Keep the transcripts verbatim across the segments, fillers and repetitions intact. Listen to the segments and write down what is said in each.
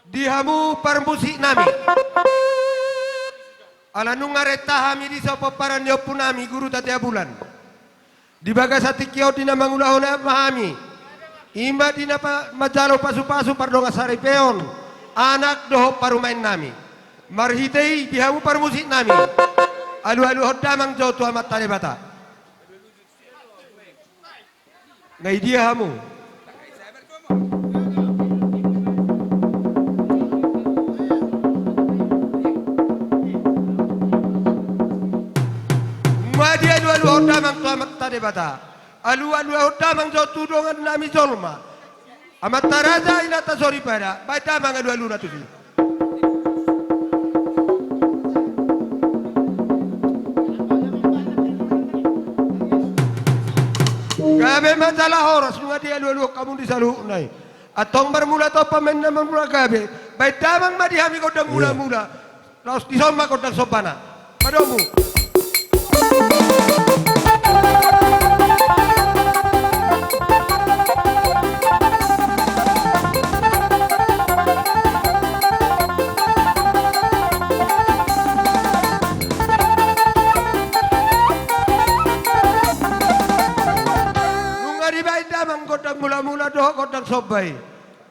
Di hamu parmusik nami. Ala nunga renta hami dison pomparan ni ompu nami Guru Tatea Bulan. Di bagasan tingki on di na mangulahon adat ma hami. I ma di na pa-, manjalo pasupasu pardongan saripeon, anak dohot parumaen nami. Marhite i di hamu parmusik nami. Alualuhon damang jo tu Amanta Debata. Nga i dia hamu? Nga dialualuhon damang tu Amanta Debata. Alualuhon damang jo tu dongan nami jolma. Amanta raja, inanta soripada, baen damang alualuna tusi. Gabe ma jala horas, nunga dialualuhon hamu di saluhutna i. Antong marmula tompa ma inna marmula gabe, baen damang ma di hami gondang mulamula. Laos dison ma gondang sombana. Padomu. Nunga dibaen damang gondang mulamula dohot gondang somba i.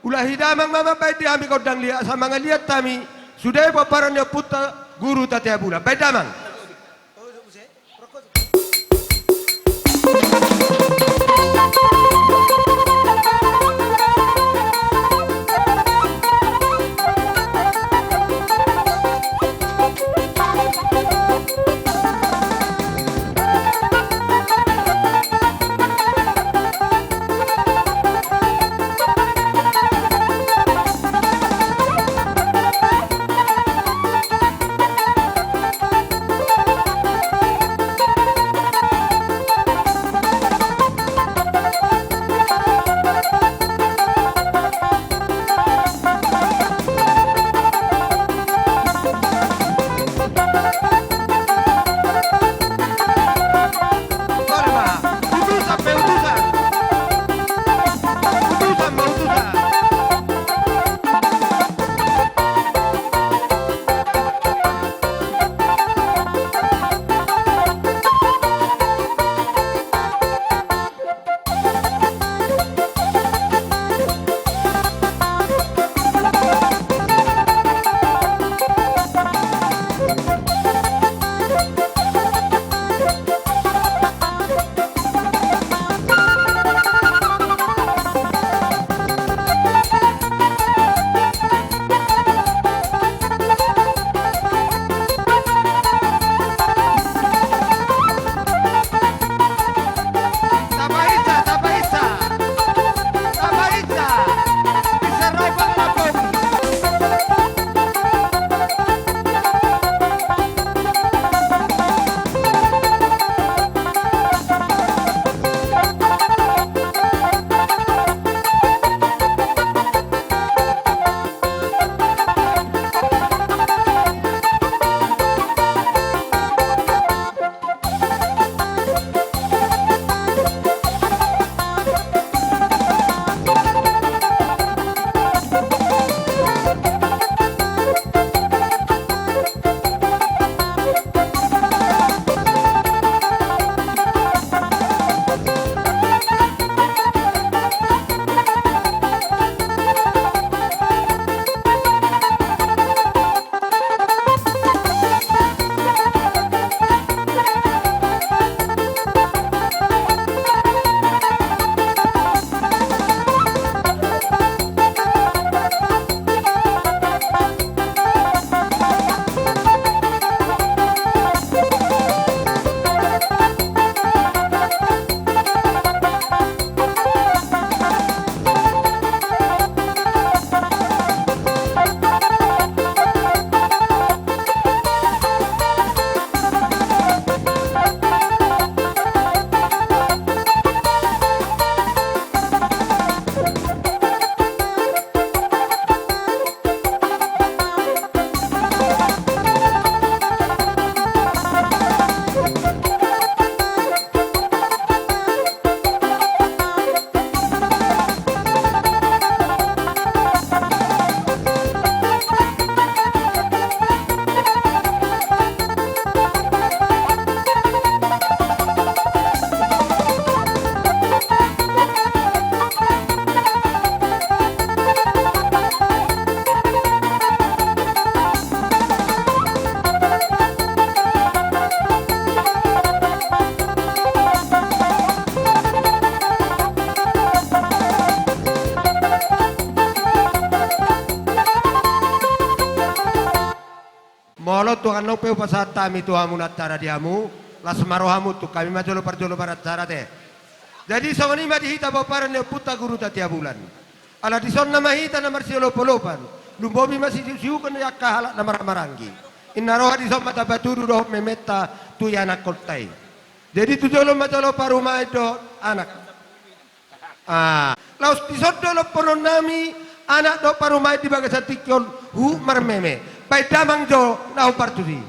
Ulahi damang ma mambaen di hami gondang liat, asa mangaliat hami sude pomparan ni ompunta Guru Tatea Bulan. Baen damang. Molo tung annon pe hupasahat hami tu hamu na acara di hamu, las ma rohamu, tung hami ma jolo parjolo baracara te. Jadi songon i ma di hita pomparan ni ompunta Guru Tatea Bulan. Ala dison nama hita na marsiolopolopan, lumobi ma si, siukon ni angka halak na marhahamaranggi. Inna roha dison ma tapatudu dohot memeta tu ianakhonta i. Jadi tu jolo ma jolo parumaen dohot anak. Ah, laos dison do lomponon nami, anak dohot parumaen di bagasan tingki on, huhut marmeme. Baen damang jo na hombar tusi.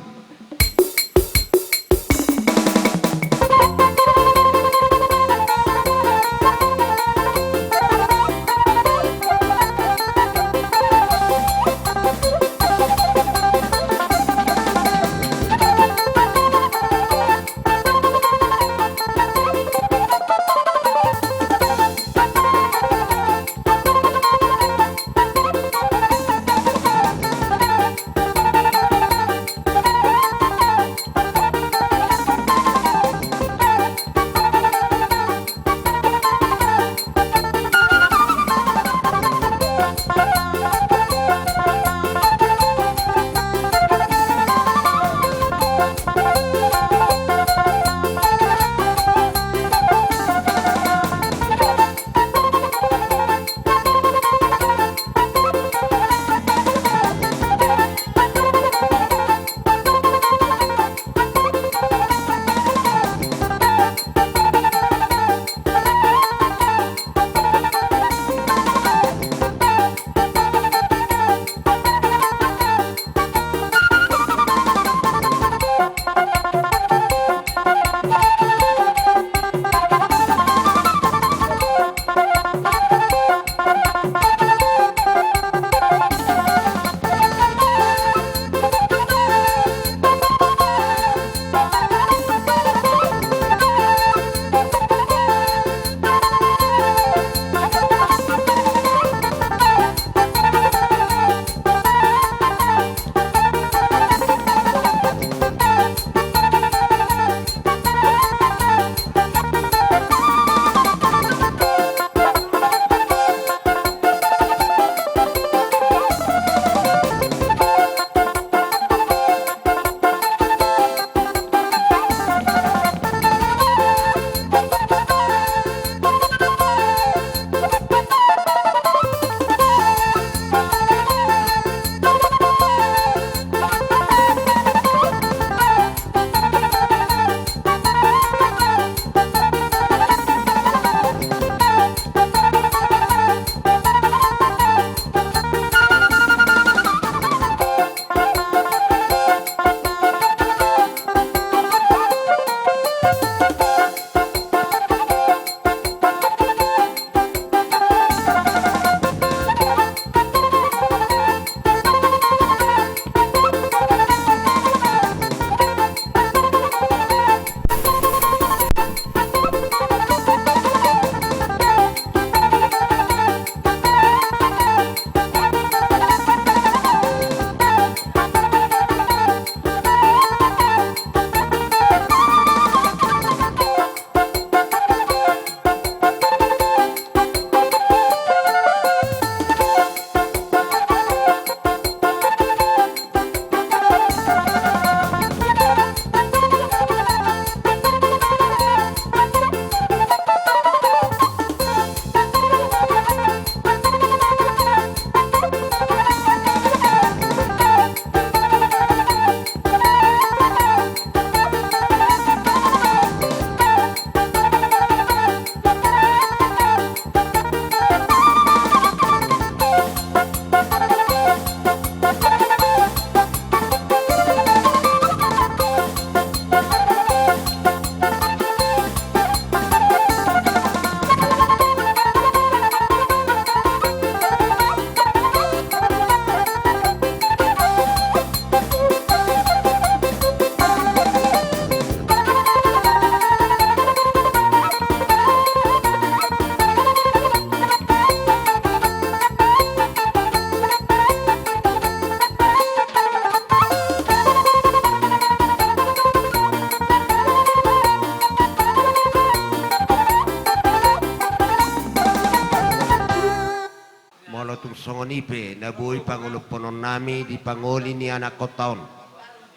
Molo tung songon i pe na boi pangolophonon nami di pangoli ni anakhonta on,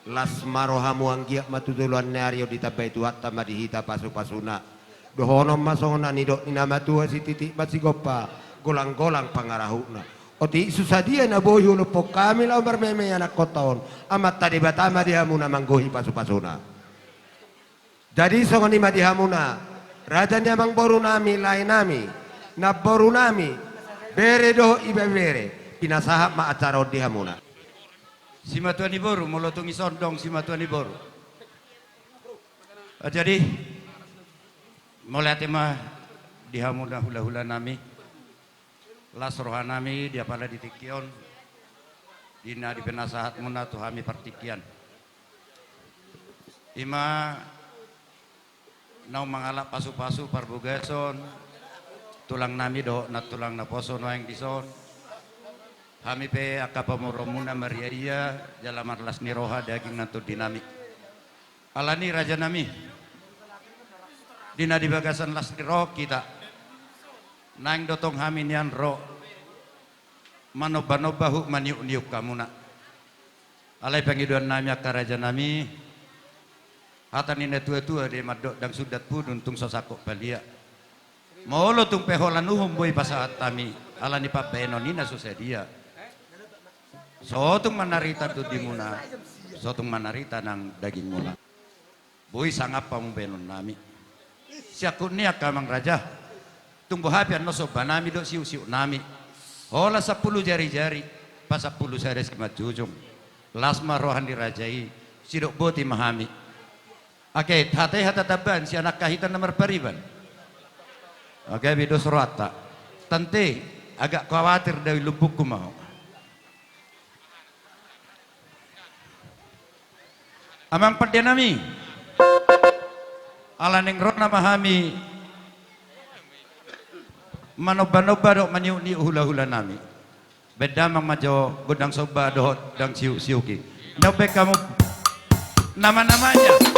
Las ma rohamu, anggiat ma tu joloan ni ari on ditambai Tuhanta ma di hita pasupasuna. Dohonon ma songon na nidok ni na matua, sititik ma sigompa, golanggolang pangarahutna. Otik susadia na boi hulompok hami laho marmeme anakkonta on, Amanta Debata ma di hamu na manggohi pasupasuna. Jadi songon i ma di hamuna, raja ni amangborunami, laenami, namborunami, bere dohot ibebere, pinasahat ma acara on di hamuna. Simatua ni boru, molo tung ison dong simatua ni boru. Ah, jadi, mauliate ma di hamuna hulahulanami, las rohanami di apala di tingki on, di na dipinasahatmuna tu hami partingkian. I ma naung mangalap pasupasu parbagason tulangnami dohot nantulang naposo nuaeng dison. Hami pe angka pamoruonmuna mariaia, jala marlas ni roha daging nang tondinami. Alani rajanami, di na di bagasan las ni roha hita, naeng do tong hami nian ro manombanomba huhut maniukniuk hamuna. Alai pangidoannami angka rajanami, hata ni natuatua do i mandok, ndang sundat pudun tung so sangkot palia. Molo tung pe holan uhum boi pasahat hami, alani pambahenon i na so sadia, so tung manarita tondimuna, so tung manarita nang dagingmuna. Boi sangap pambahenonnami. Siangkup ni angka amang raja, tung boha pe annon sombanami dohot siuksiuknami, holan sampulu jarijari, pasampulu sada simanjujung. Las ma roha ni raja i, sidok boti ma hami. Ake, hata i hata tambahan sian angka hita na marpariban. Ake, gabe dos rohanta. Tante, agak kuawatir do i, lumbungku ma ho. Amang pandenami, ala naeng ro nama hami manombanomba dohot maniukniuk hulahulanami. Baen damang ma jo gondang somba dohot dang siuksiuk i. Ndang baen hamu namanamanya.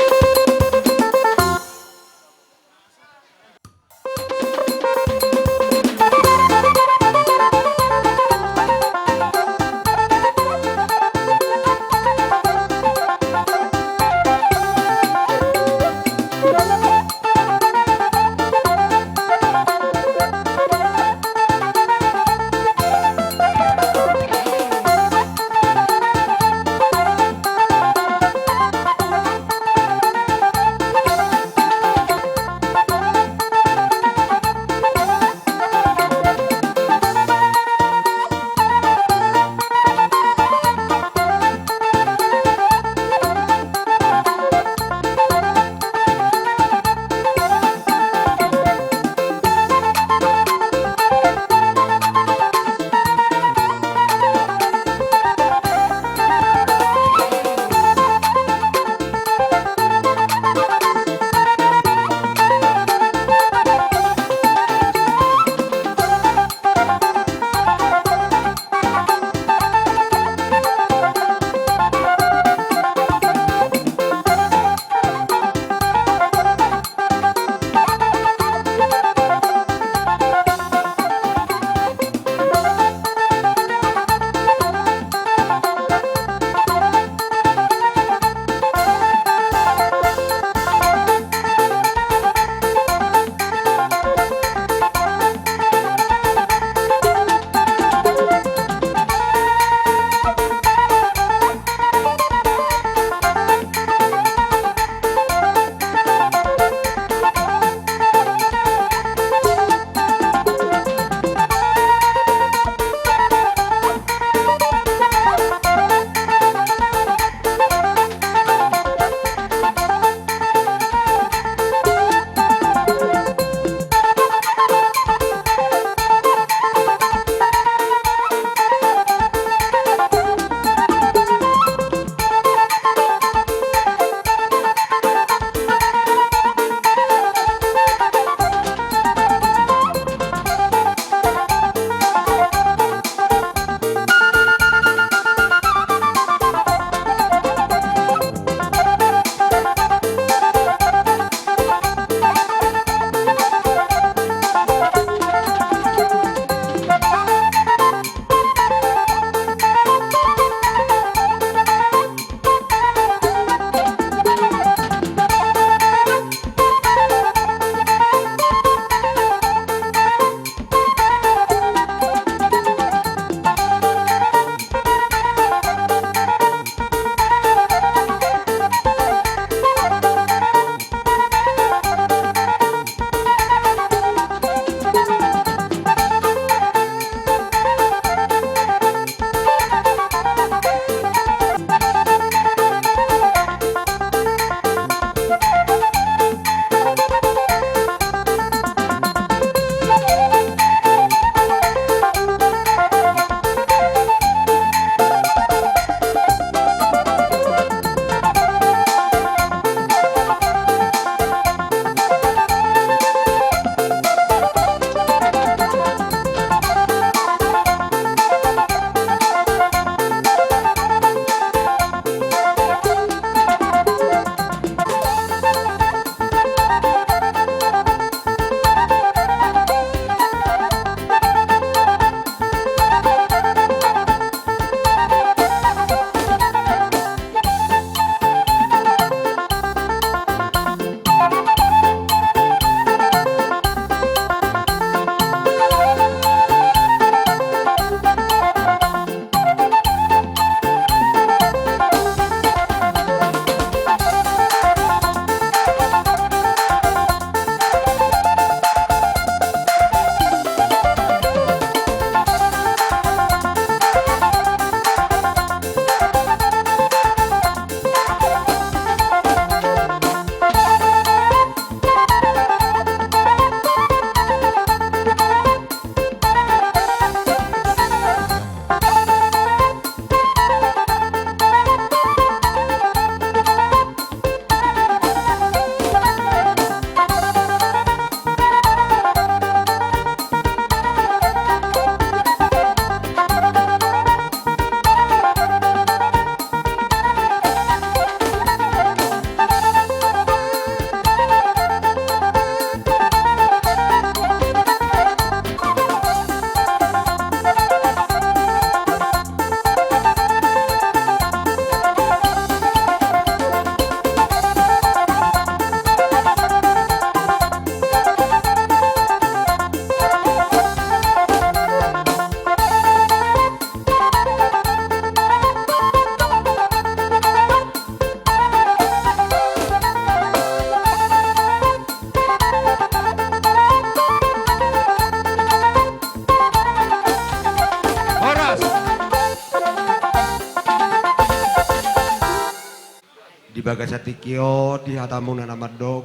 Bagasan tingki on di hatamuna na mandok,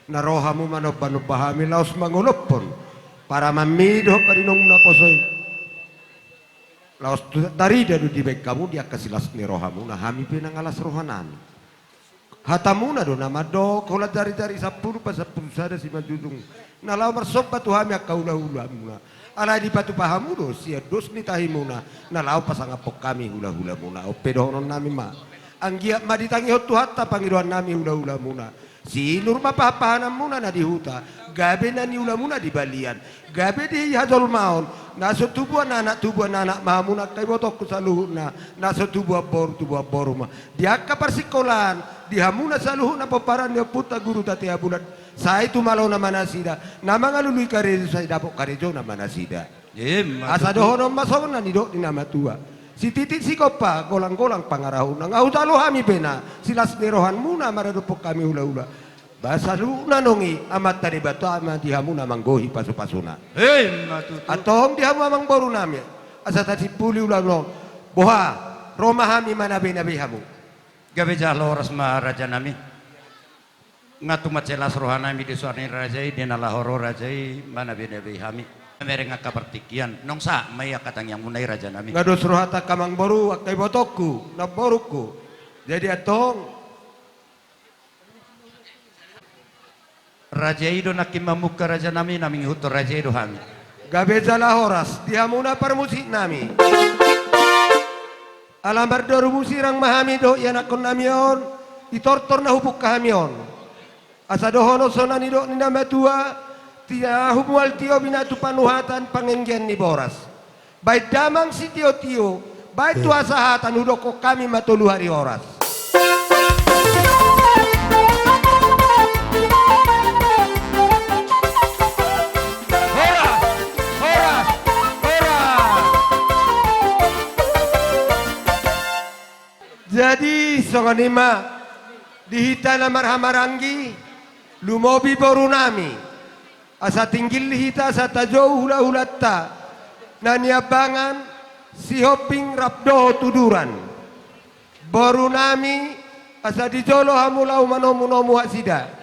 na ro hamu manombanomba hami laos mangolophon paramanmi dohot parinongmuna poso i. Laos tu-, tarida do dibaen hamu di angka silas ni rohamuna, hami pe nang las rohanami. Hatamuna do na mandok, holan jarijari sampulu pasampulu sada simanjujung, na laho marsomba tu hami angka hulahulamuna. Alai dipatupa hamu do sian dos ni tahimuna, na laho pasangaphon hami hulahulamuna. On pe dohononnami ma, anggiat ma ditangihon Tuhanta pangidoannami hulahulamuna. Sinur ma pahanpahananmuna na di huta, gabe na niulamuna di balian, gabe di hajolmaon, na so tubuan anak, tubuan anak ma hamuna angka ibotongku saluhutna, na so tubuan boru, tubuan boru ma. Di angka parsingkolaan, di hamuna saluhutna pomparan ni ompunta Guru Tatea Bulan, sai tumalona ma nasida, na mangalului karejo sai dapot karejona ma nasida. Ima tutu. Asa dohonon ma songon na nidok ni na matua: Sititik sigompa, golanggolang pangarahutna. Nga hujalo hami pe na silas ni rohamuna maradophon hami hulahula. Ba saluhutna nang i Amanta Debata ma di hamuna manggohi pasupasuna. Ima tutu. Antong di hamu amangborunami, asa tasimpuli ulaon on. Boha, ro ma hami manabeinabei hamu. Gabe jala horas ma rajanami. Nga tung mansai las rohanami di suara ni raja i, di na laho ro raja i manabeinabei hami. Mereng angka partingkian, naung sahat ma i angka tangiangmuna i rajanami. Nga dos rohanta angka amangboru, angka ibotongku, namborungku. Jadi antong, raja i do nangkin mamungka rajanami, na mangihuthon raja i do hami. Gabe jala horas di hamuna parmusiknami. Ala mardoru musik rang ma hami dohot ianakkonnami on, i tortor na hupungka hami on. Asa dohonon songon na nidok ni na matua: Tio humual tio, binatu panuhatan, panganggian ni boras. Baen damang sitiotio, baen tu hasahatan, hudokkon hami ma tolu ari horas. Horas, horas, horas. Jadi songon i ma, di hita na marhahamaranggi, lumobi borunami, asa tinggil di hita asa tajou hulahulanta na niambangan Sihombing rap dohot uduran. Borunami, asa di jolo hamu laho manomunomu hasida.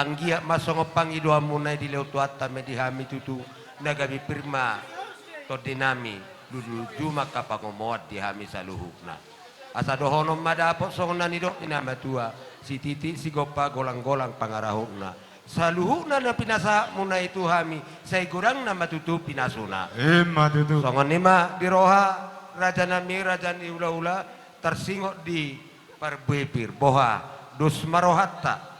Anggiat ma songon pangidoanmuna i dilehon Tuhanta ma di hami tutu, na gabe pir ma tondinami, lululu jumak hapangomoan di hami saluhutna. Asa dohonon ma dapot songon na nidok ni na matua, sititi sigompa, golang-golang pangarahutna. Saluhutna na pinasahatmuna i tu hami, sai godangna ma tutu pinasuna. Ima tutu. Songon i ma di roha rajanami, raja ni hula-hula, tarsingot di parbue pir, boha, dos ma rohanta,